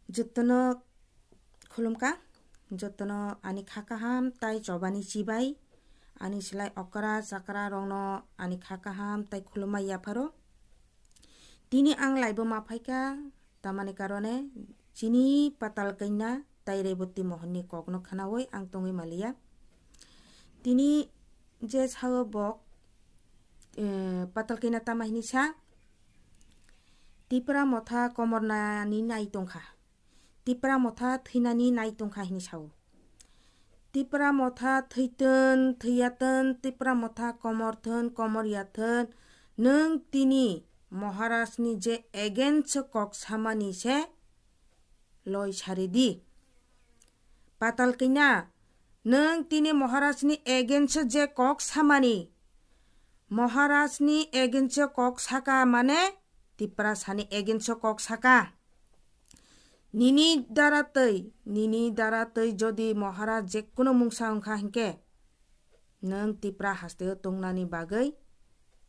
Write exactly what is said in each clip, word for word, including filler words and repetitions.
Jotono khulumkha, jotono ani kha kaham tai chobani chibai, ani slai okra chakra rokno ani kha kaham tai khulumma yapharo. Tini ang laibo ma phaikha, tamani karone chini Patal Kanya tai Reboti Mohon ni kokno khwnawi ang tongwi maliya. Tini je sao bok, eh, Patal Kanya tama hini sa, Tipra motha komornani nai tongkha. Tipra motha thwinani nai tongkha hini sao. Tipra motha thwitwn, thwiyatwn, Tipra motha komor thwn, komor yatwn, nwng tini Maharajni je against kok samani se loi sari di. Patal Kanya, nwng tini Maharajni against je kok samani, Maharajni against kok saka mane Tiprasani against kok saka. Nini dara twi, nini dara twi jodi Maharaj jekkuno mungsa wngkha hinkhe, nwng Tipra hasteo tongnani bagwi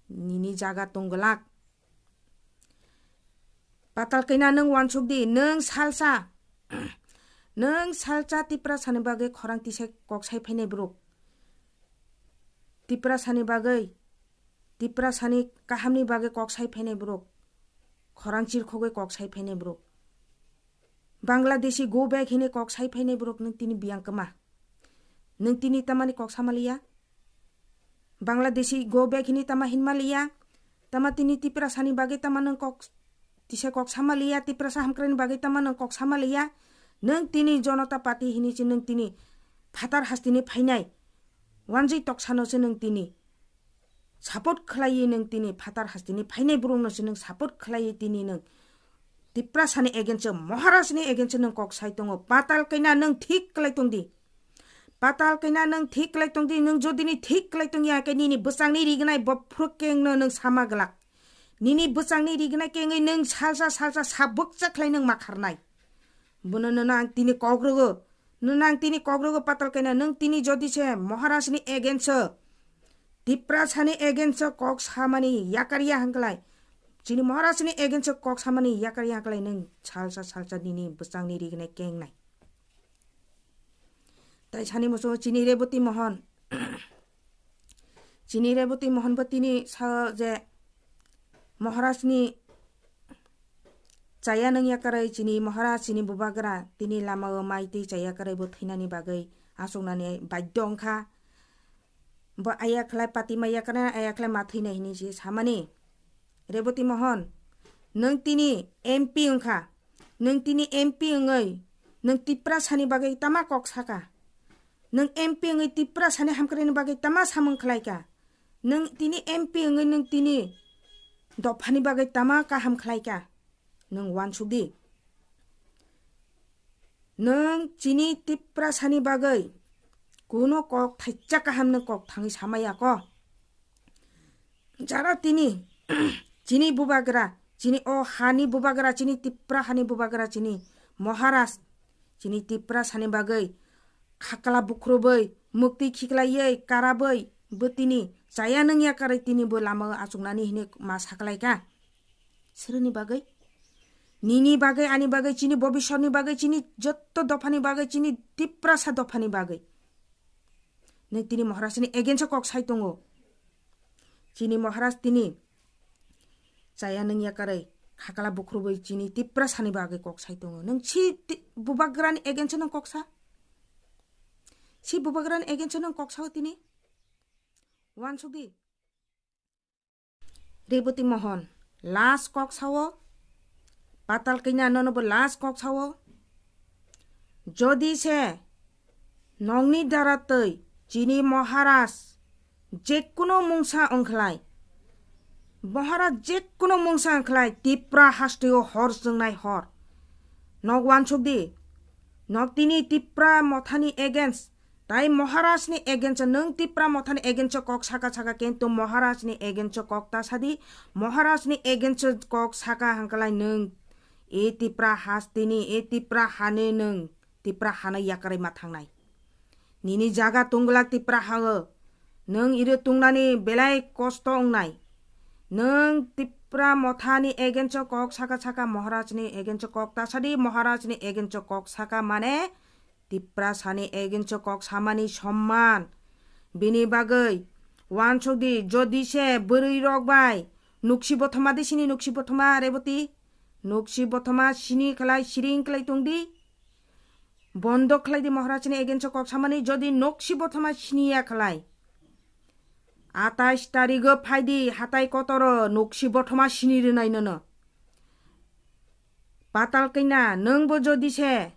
nini jaga tongglak. Patal Kanya nwng wansuk di, nwng salsa, nwng salsa Tiprasani bagwi khorang tisa kok sai phainai borok. Tiprasani bagwi, Tiprasani kahamni bagwi kok sai phainai borok. Khorang chirkhogwi kok sai phainai borok. Bangladeshi go back hini kok sai phainai borok nwng tini biyang kwma. Nwng tini tamani kok sama liya? Bangladeshi go back hini tama hinma liya? Tama tini Tiprasani bagwi tama nwng kok tisa kok sama liya, Tiprasa hamkraini bagwi tama nwng kok sama liya? Nwng tini Janata Party hini se nwng tini phatar hasteni phainai wanjwi toksano se nwng tini support khlaiwi nwng tini phatar hasteni phainai borokno se nwng support khlaiwi tini nwng Tiprasani against o, Maharajni against o nwng kok sai tongo. Patal Kanya nwng thik khlai tong di. Patal Kanya nwng thik khlai tong di. Nwng jodi ni thik khlai tong ya khe nini bwsangni rignai bophru kengno nwng sama glak. Nini bwsangni rignai kengwi nwng salsa salsa sabukcha khlai nwng makharnai. Bono nono ang tini kok rwgo. Nono ang tini kok rwgo Patal Kanya, nwng tini jodi se Maharajni against o, Tiprasani against o kok samani yakar ya hwnkhlai, chini Maharajni against o kok samani yakar ya hwnkhlai nwng salsa salsa nini bwsangni rignai kengnai. Tai sani muchungo chini Reboti Mohon. Chini Reboti Mohon bo tini sao je Maharajni chaya nung yakarwi chini Maharaj chini bubagra tini lamao mai twi chaya kwrwi bo thwinani bagwi achuknani baidhyo wngkha. Bo aya khlai pati ma yakarwi aya khlai ma thwinai hinwi se samani. Reboti Mohon, nwng tini M P wngkha. Nwng tini M P wngwi nwng Tiprasani bagwi tama kok saka? Nwng M P wngwi Tiprasani hamkraini bagwi tama samung khlaika? Nwng tini M P wngwi nwng tini dophani bagwi tama kaham khlaika? Nwng wansuk di. Nwng chini Tiprasani bagwi kuno kok thaisa kaham nwng kok thangwi samaya ko? Jara tini chini bubagra, chini o hani bubagra, chini Tipra hani bubagra, chini Maharaj, chini Tiprasani bagwi khakla bukhrubai, mukti khiklaiwi, karabwi, bo tini chaya nung yakarwi tini bo lama achuknani hinwi ma saklaika. Sreni bagwi? Nini bagwi, ani bagwi, chini bobisotni bagwi, chini jotto dophani bagwi, chini Tiprasa dophani bagwi. Nwng tini Maharajni against o kok sai tongo. Chini Maharaj tini chaya nung yakarwi khakla bukhrubai chini Tiprasani bagwi kok sai tongo. Nwng si ti-, bubagrani against o nwng kok sa? Si bubagrani against o nwng kok sao tini? Wansuk di. Reboti Mohon, last kok sao, Patal Kanya nono bo last kok sao. Jodi se nokni dara twi chini Maharaj jekkuno mungsa wngkhlai, Maharaj jekkuno mungsa wngkhlai, Tipra hasteo hor chwngnai hor. Nok wansuk di, nok tini Tipra mothani against, tai Maharajni against o nwng Tipra mothani against o kok saka saka, kintu Maharajni against o kok ta sadi, Maharajni against o kok saka hwnkhlai nwng e Tipra hasteni, e Tipra hani nwng Tipra hano yakarwi ma thangnai. Nini jaga tongglak Tipra hao, nwng iro tongnani belai kosto wngnai. Nwng Tip-, Tipra Mothani against o kok saka saka, Maharaj ni against o kok tasadi, Maharaj ni against o kok saka mane Tiprasa ni against o kok samani somman. Bini bagwi wansukdi, jodi se bwrwi rok bai nuksi bothoma di sini, nuksi bothoma Reboti, nuksi bothoma sini khlai siring khlai tongdi. Bondo khlai di Maharaj ni against o kok samani, jodi nuksi bothoma siniya khlai. Atais tarigo phaidi hatai kotoro, nuksi bothoma sini rwnai nono. Patal kina, nwngbo jodi se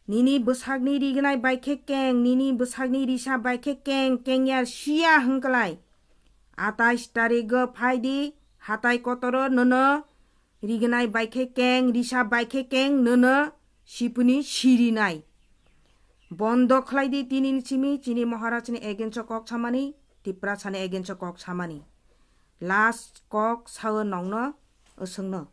nini bwsakni rignai bai khe keng, nini bwsakni risa bai khe keng, kengya siya hwnkhlai. Atais tarigo phaidi hatai kotoro, nono rignai bai khe keng, risa bai khe keng, nono sipuni sirinai. Bondo khlai di tini ni simi chini Maharaj ni against o kok samani, Tiprasa ni against o kok samani. Last kok sao nongno, osongno.